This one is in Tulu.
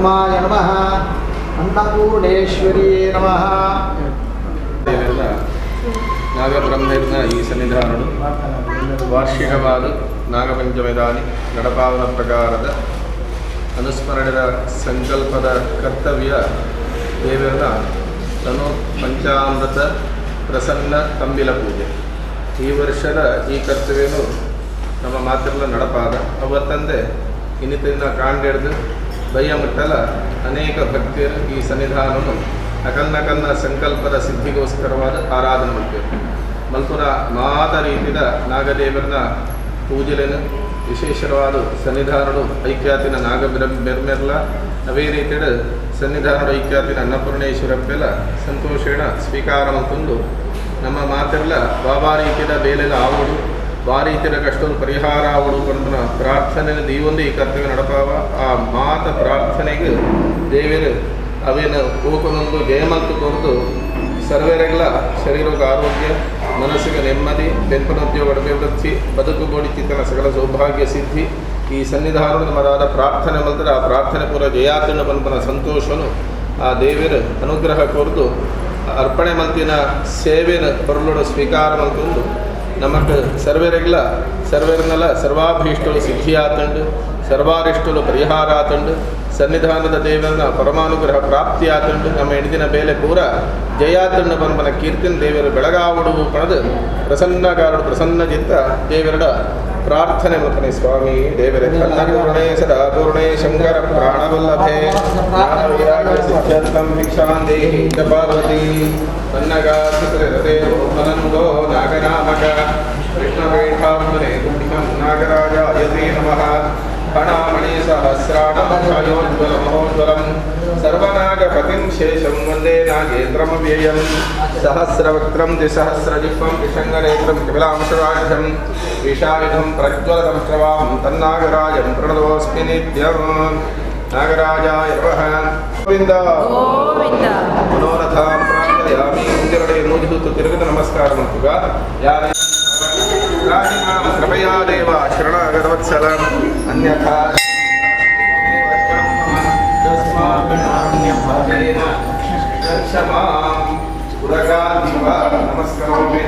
ಧರ್ಮಾಯ ನಮಃ ಅನ್ನಪೂರ್ಣೇಶ್ವರಿಯೇ ನಮಃ. ನಾಗಬ್ರಹ್ಮೇರ್ನ ಈ ಸನ್ನಿಧಾನಡು ವಾರ್ಷಿಕವಾದ ನಾಗಪಂಚಮಿದಾನಿ ನಡಪಾವನ ಪ್ರಕಾರದ ಅನುಸ್ಮರಣೆಯ ಸಂಕಲ್ಪದ ಕರ್ತವ್ಯ ದೇವರನ ತನು ಪಂಚಾಮೃತ ಪ್ರಸನ್ನ ತಂಬಿಲ ಪೂಜೆ. ಈ ವರ್ಷದ ಈ ಕರ್ತವ್ಯನು ನಮ್ಮ ಮಾತೆಲ್ಲ ನಡಪಾದ ಅವತ್ತಂದೆ ಇನ್ನಿತರಿನ ಕಾಂಡೆಡ್ದು ಬಯ್ಯ ಮುಟ್ಟಲ ಅನೇಕ ಭಕ್ತಿಯರು ಈ ಸನ್ನಿಧಾನವನ್ನು ಅಕನ್ನಕನ್ನ ಸಂಕಲ್ಪದ ಸಿದ್ಧಿಗೋಸ್ಕರವಾದ ಆರಾಧನೆ ಮಾಡ್ತೇವೆ. ಮಲ್ಪುರ ಮಾತ ರೀತಿಯ ನಾಗದೇವರನ ಪೂಜೆలను ವಿಶೇಷವಾದ ಸನ್ನಿಧಾನಡು ಐಕ್ಯಾತಿನ ನಾಗಬೆರ್ಮೆರ್ಲ ಅವೇ ರೀತಿಯ ಸನ್ನಿಧಾನಡು ಐಕ್ಯಾತಿನ ಅನ್ನಪೂರ್ಣೇಶ್ವರಪ್ಪೆಲ್ಲ ಸಂತೋಷೇಣ ಸ್ವೀಕಾರ ಮಂತುಂಡು ನಮ್ಮ ಮಾತೆಲ್ಲ ಬಾಬಾ ರೀತಿಯ ಬೇಲೆಲ್ಲ ಆವಡು ಆ ರೀತಿಯ ಕಷ್ಟವನ್ನು ಪರಿಹಾರ ಆವಡು ಪಂಪನ ಪ್ರಾರ್ಥನೆ ದೀವೊಂದು ಈ ಕರ್ತವ್ಯ ನಡಪಾವ. ಆ ಮಾತ ಪ್ರಾರ್ಥನೆಗೆ ದೇವರು ಅವೇನು ಹೋಗನೊಂದು ಜಯಮಂತು ಕೊರದು ಸರ್ವರೆಗಳ ಶರೀರಕ್ಕೆ ಆರೋಗ್ಯ, ಮನಸ್ಸಿಗೆ ನೆಮ್ಮದಿ, ಬೆನ್ಪನೋದ್ಯೋಗ ಅಭಿವೃದ್ಧಿ, ಬದುಕು ಗೋಡಿಚಿತನ ಸಕಲ ಸೌಭಾಗ್ಯ ಸಿದ್ಧಿ ಈ ಸನ್ನಿಧಾನದ ಮರಾದ ಪ್ರಾರ್ಥನೆ ಮಂತ್ರ ಆ ಪ್ರಾರ್ಥನೆ ಪೂರ ಜಯಾತನ ಪನ್ಪನ ಸಂತೋಷನು ಆ ದೇವರ ಅನುಗ್ರಹ ಕೊರದು ಅರ್ಪಣೆ ಮಂತಿನ ಸೇವೆನ ಪೊರುಳುಡು ಸ್ವೀಕಾರ ಮಂತೊಂದು ನಮಕ್ ಸರ್ವರೆಗ್ಲ ಸರ್ವರನ್ನೆಲ್ಲ ಸರ್ವಾಭೀಷ್ಟರು ಸಿದ್ಧಿಯಾತಂಡು ಸರ್ವಾರಿಷ್ಟರು ಪರಿಹಾರ ಆತಂಡು ಸನ್ನಿಧಾನದ ದೇವರನ ಪರಮಾನುಗ್ರಹ ಪ್ರಾಪ್ತಿ ಆತಂಡು ನಮ್ಮ ಎಣಿದಿನ ಬೇಲೆ ಪೂರ ಜಯಾತಂಡು ಪನ್ಪನ ಕೀರ್ತಿನ ದೇವರು ಬೆಳಗಾವಡು ಪಣದು ಪ್ರಸನ್ನಕಾರಡು ಪ್ರಸನ್ನ ಚಿತ್ತ ದೇವರಡ ಪ್ರಾರ್ಥನೆ ಮಲ್ಪನೆ ಸ್ವಾಮಿ ದೇವರೇ. ಅನ್ನಪೂರ್ಣೇ ಸದಾ ಪೂರ್ಣೇ ಶಂಕರ ಪ್ರಾಣವಲ್ಲಭೆ ಸಿದ್ಧರ್ಥಂ ಭಿಕ್ಷಾಂ ದೇಹಿ ಚ ಪಾರ್ವತಿ ಪನ್ನಗಾಸುರದೇವೋ ಅನಂದೋ ನಾಗನಾಮಕ ಕೃಷ್ಣಪೀಠಾತ್ಮನೆ ತುಭ್ಯಂ ನಾಗರಾಜಾಯ ತೇ ನಮಃ. ಫಣಾಮಣಿ ಸಹಸ್ರಾಣಮೋಜ್ವಲ ಮಹೋಜ್ವಲಂ ಸರ್ವನಾಗಪತಿಂ ಶೇಷಂ ವಂದೇ ನಾಗೇಂದ್ರಮವ್ಯಯಂ. ಸಹಸ್ರವಕ್ತ್ರಂ ದ್ವಿಸಹಸ್ರಜಿಹ್ವಂ ವಿಷಂಗನೇತ್ರಂ ಕಪಿಲಾಂಶರಾಢ್ಯಂ ವಿಷಾಯುಧಂ ಪ್ರಜ್ವಲದಂಶ್ರವಾಂ ತನ್ನಾಗರಾಜಂ ಪ್ರಣತೋಸ್ಮಿ ನಿತ್ಯಂ. ನಾಗರಾಜಾಯ ನಮಃ. ಗೋವಿಂದ ಗೋವಿಂದ. ಮನೋರಥಾಂ ಪ್ರಾರ್ಥಯಾಮಿ. ಮುಂದೆರಡೆ ಮೂಜುಹೂತು ತಿರುಗದ ನಮಸ್ಕಾರ ಮಂತುಗ ಯಾರೇ ರಾಜಿಮಾಂ ಕೃಪಯಾ ದೇವ ಶರಣಾಗತವತ್ಸಲಂ ಅನ್ಯಥಾ ತಸ್ಮಾತ್ ರಕ್ಷಮಾಂ ಉರಗಾಧಿಪ ನಮಸ್ಕರೋಮಿ.